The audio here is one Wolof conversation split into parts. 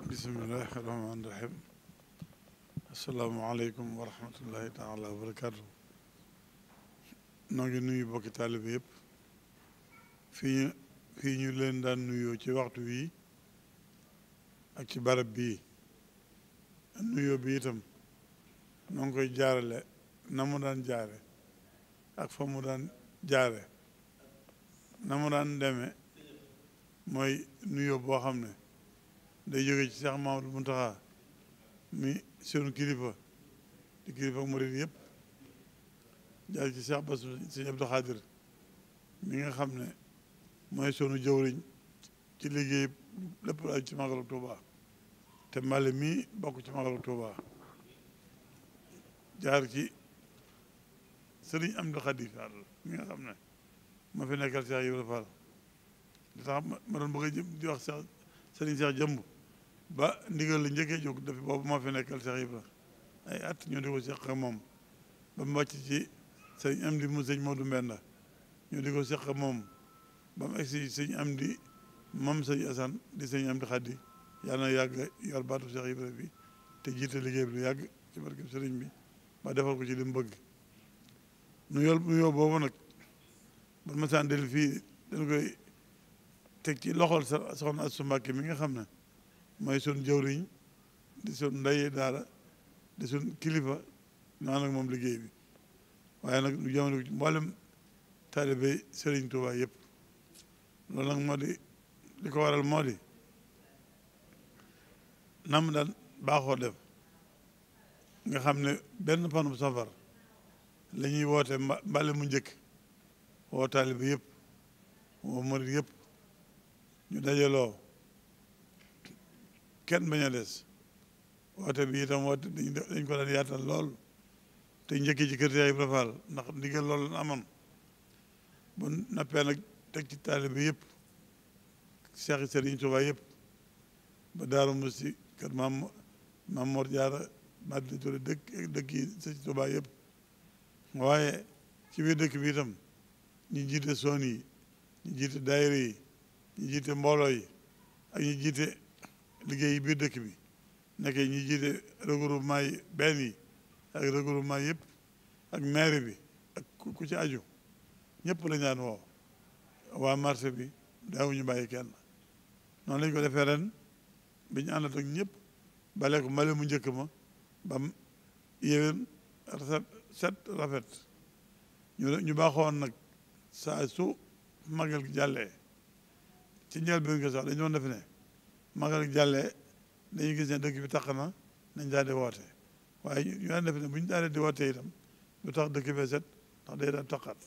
bismillahi rahmaani rahim asalaamaaleykum wa rahmatullahi taala wa barakaatu. noo ngi nuyu bokki taalibe yëpp fii ñu leen daan nuyoo ci waxtu wii ak ci barab bii nuyoo bi itam noo ngi koy jaarale na mu daan jaare ak fa mu daan jaare na mu daan deme mooy nuyoo boo xam ne day jóge ci Cheikh Mamadou Mountakha mi sunu kilifa di kilifa murid yëpp jaar ci Cheikh Bass Sëñ Abdou Khadir mi nga xam ne mooy sunu jëwriñ ci liggéey lépp lu aju ci Magalu Touba te Mbale mii bokk ci Magalu Touba jaar ci Sëriñ Amdi Khadi Fall mi nga xam ne ma fi nekkal Cheikh Ibrahima Fall li tax ma doon bëgg a jëm di wax Cheikh Sëriñ Cheikh jëmb ba ndigal la njëkkee jóg depuis boobu maa fi nekkal Cheikh Ibra ay at ñoo di ko seq ak moom ba mu wàcc ci sëñ Amdi mu sëñ Modou Mbenda ñoo di ko seq ak moom ba mu egsi sëñ Amdi moom sëñ Assane di sëñ Amdi Khadi yàlla na yàgg yor baatu Cheikh Ibra bi te jiite liggéey bi lu yàgg ci barke sëriñ bi ba defal ko ci li mu bëgg nuyoo boobu nag ba ma saan del fii dañ koy teg ci loxol soxna Astou Mbacké mi nga xam ne mooy sun jëwriñ di sun ndey daara di sun kilifa ñu ànd ak moom liggéey bi waaye nag lu jamono ci mboolem taalibe Sëriñ Tuubaa yëpp loolu nag moo di li ko waral moo di nam daan baaxoo def nga xam ne benn panu safar la ñuy woote mbale mu njëkk woo taalibe yëpp woo murid yëpp ñu dajaloo kenn bañ a des woote bi itam woote dañ ko daan yaatal lool te njëkki ci kër Cheikh Ibra Fall ndax ndigal loolu la amoon bu nappee nag teg ci taalibe bi yëpp Cheikh Sëriñ Tuubaa yëpp ba Daaru Musti kër Maam Mor Jaara Madina Touré dëkk yi Sëriñ Tuubaa yëpp waaye ci biir dëkk bi itam ñu jiite soon yi ñu jiite daayira yi ñu jiite mbooloo yi ak ñu jiite liggéey yi biir dëkk bi nekkee ñi jiite regroupement yi benn yi ak regroupement yëpp ak maire bi ak ku ci aju ñëpp la ñaan woo waa marché bi daawuñu bàyyi kenn noonu lañ ko defee ren bi ñu àndat ak ñëpp bale ko mbale mu njëkk ma bam yéwén set rafet ñu baaxoon nag saa su magal gi jàllee ci njëlbéen nga sax dañu doon def ne magal gi jàllee dañuy gis ne dëkk bi taq na nañ daal di woote waaye ñu daan def ne bu ñu daal di woote itam lu tax dëkk bee set ndax day daal taqaat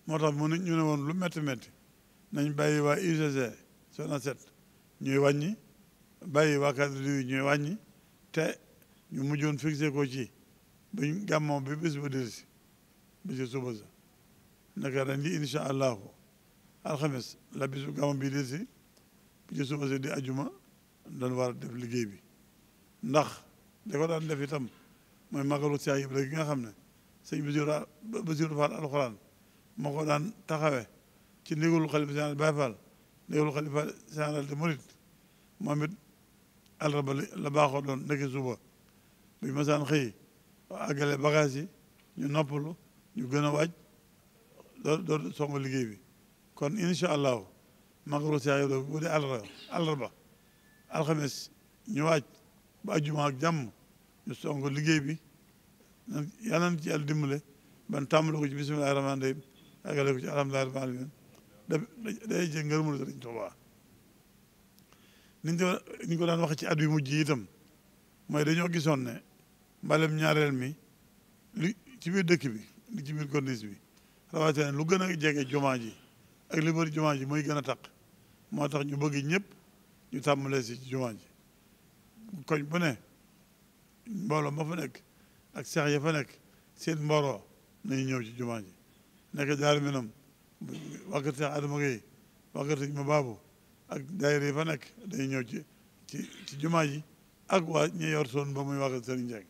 moo tax ñu ne woon lu métti métti nañ bàyyi waa UGC Sonacet ñuy wàññi bàyyi waa cadre yi ñuy wàññi te ñu mujjoon fixé ko ci buñ gàmmoo bi bés ba dellusi bi ci suba sa naka ren ji incha allahu alxames la bisu gàmmo bi dellusi bi ci suba sa di ajuma dañ war a def liggéey bi ndax da ko daan def itam mooy magalu Cheikh Ibra gi nga xam ne sëñ Basiru Fall alxuraan moo ko daan taxawe ci ndigalu xalifa général Baye Fall ndigalu xalifa général de Mouride moom it àllarba la baaxoo doon nekk suba buñ masaan xëy àggale bagage yi ñu noppalu ñu gën a waaj doo songu liggéey bi kon incha allahu magalu Cheikh Ibra bu dee àllarba alxames ñu waaj ba ajjuma ak jàmm ñu songu liggéey bi yàlla na ci yàlla dimbale ban tàmbale ko ci bismillahi rahmaani rahim àggale ko ci alhamdulillahi rabbil alamin day jë ngërëmul Sëriñ Tuubaa niñ ko daan waxe ci at yu mujj yi itam mooy dañoo gisoon ne mbalem ñaareel mi li ci biir dëkk bi li ci biir corniche bi rawatina lu gën a jege jumaa ji ak li bëri jumaa ji mooy gën a taq moo tax ñu bëgg ñëpp ñu tàmbalee si ci jumaa ji koñ bu ne mbooloo ma fa nekk ak seex ya fa nekk seen mbooloo nañu ñëw ci jumaa ji nekk Daaru Minam wàkkat Seex Adama Gueye wàkkat Sëñ ma baabu ak daayira yi fa nekk dañuy ñëw ci jumaa ji ak waa ñi yor soon ba muy wàkkat Sëriñ Njeng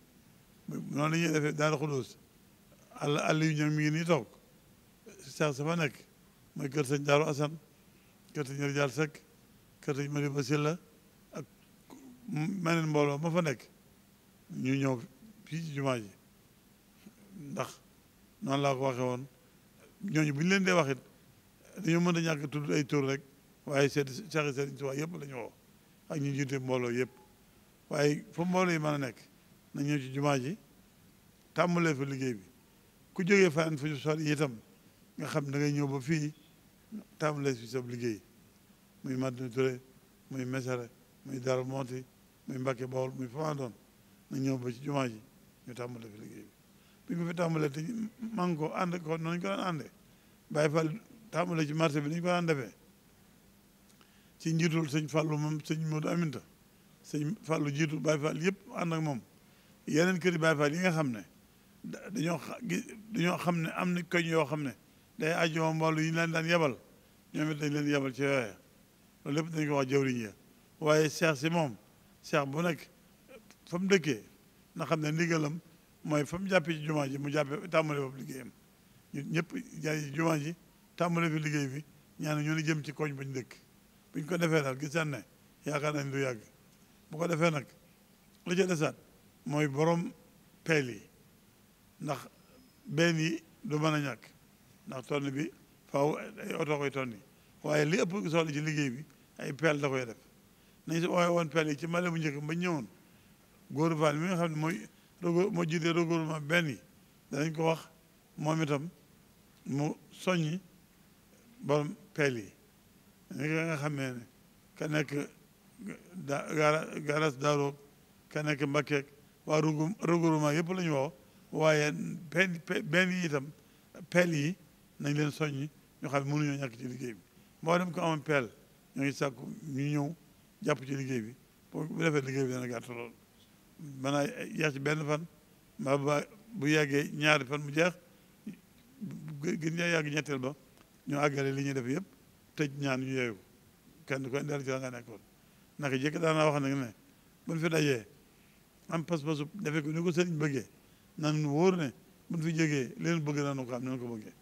noonu la ñuy defee Daaru Xudoos àll yu ñëw mi ngi nii toog seex sa fa nekk mooy kër Sëñ Daaru Asan kër Sëñ Rijaal Sekk kër Sëñ Mari Basila ak meneen mbooloo ma fa nekk ñu ñëw fii ci jumaa ji ndax noonu laa ko waxee woon ñooñu bu ñu leen dee wax it dañoo mën a ñàkk tudd ay tur rek waaye saxi Sëriñ Tuubaa yëpp la ñu woo ak ñu jiite mbooloo yëpp waaye fa mbooloo yi mën a nekk na ñëw ci jumaa ji tàmbalee fa liggéey bi ku jógee faneen fu ñu sori itam nga xam da ngay ñëw ba fii tàmbalee fi sa liggéey muy Madina Touré muy Mesere muy Darou Mouhty muy Mbacke Bawol muy fa doon na ñëw ba ci jumaa ji ñu tàmbalee fi liggéey bi ñu ko fi tàmbalee te man ko ànd ko noonu ñu ko daan àndee Baye Fall tàmbalee ci marché bi ni ñu ko daan defee ci njiitul sëñ Fallou moom sëñ Modou Aminta sëñ Fallou jiitu Baye Fall yëpp ànd ak moom yeneen kër yi Baye Fall yi nga xam ne dañoo xam ne am na koñ yoo xam ne day ajjuma mboolu yi ñu leen daan yebal ñoom it dañ leen yebal ci yooya loolu lépp dañ ko wax jawriñ ya waaye cheikh si moom cheikh bu nekk fa mu dëkkee na xam ne ndigalam mooy fa mu jàppee ci jumaa ji mu jàppee tàmbale boobu liggéeyam ñun ñëpp jaay jumaa ji tàmbale fi liggéey bi ñaan ñu ne jëm ci koñ bañ dëkk buñ ko defee daal gis nañ ne yaakaar nañ du yàgg bu ko defee nag li ca desaat mooy borom peel yi ndax benn yi du mën a ñàkk ndax tonn bi faaw ay oto koy tonni waaye li ëpp solo ci liggéey bi ay peel da koy def nañ si ooye woon peel yi ci male bu njëkk ba ñëwoon góoru Fall mi nga xam ne moo jiite regroupement benn yi danañ ko wax moom itam mu soññi borom peel yi nga xamee ne ka nekk garas daaroog ka nekk Mbakkeeg waa regroupement yëpp la ñu woo waaye benn yi itam peel yi nañ leen soññi ñu xam ne mënuñoo ñàkk ci liggéey bi moo dem ko amoon peel ñoo ngi sàkku ñu ñëw jàpp ci liggéey bi bu defee liggéey bi dana gàtt lool mën naa yeex ci benn fan mbaa ba bu yàggee ñaari fan mu jeex gën ñaa yàgg ñetteel ba ñu àggale li ñuy def yëpp tëj ñaan ñu yeewu kenn ko indeel ci la nga nekkoon naka jëkk daanaa wax nag ne buñ fi dajee am pas-pasu defee ko ni ko sëriñ bëggee nan wóor ne buñ fi jógee leen bëgg nañu ko am nañu ko bëggee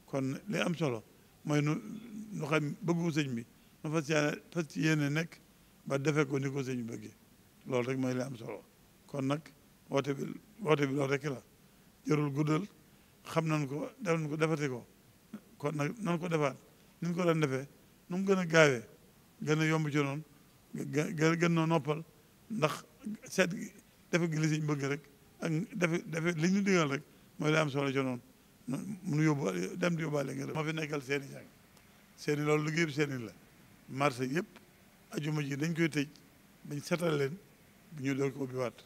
kon li am solo mooy nu xam bëggu sëñ bi nu fas ci yéene nekk ba defee ko ni ko sëñ bi bëggee loolu rek mooy li am solo kon nag woote bi loolu rek la jërul guddal xam nañ ko def nañ ko defati ko kon nag nan ko defaat ni ñu ko doon defee nu mu gën a gaawee gën a yomb ci noonu gën noo noppal ndax seet defe gi li sëñ bëgg rek ak defe li ñu digal rek mooy li am solo ci noonu munu yóbbu dem di yóbbaale nga moo fi nekkal seeni jàng seeni loolu liggéey bi seeni la marché yëpp ajuma ji dañ koy tëj bañ setal leen bu ñu doog ko ubbi waat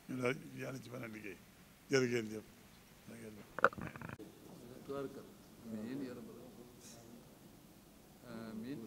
ñu daal yàlla ci mën a liggéey jërë ngeen jëf amiin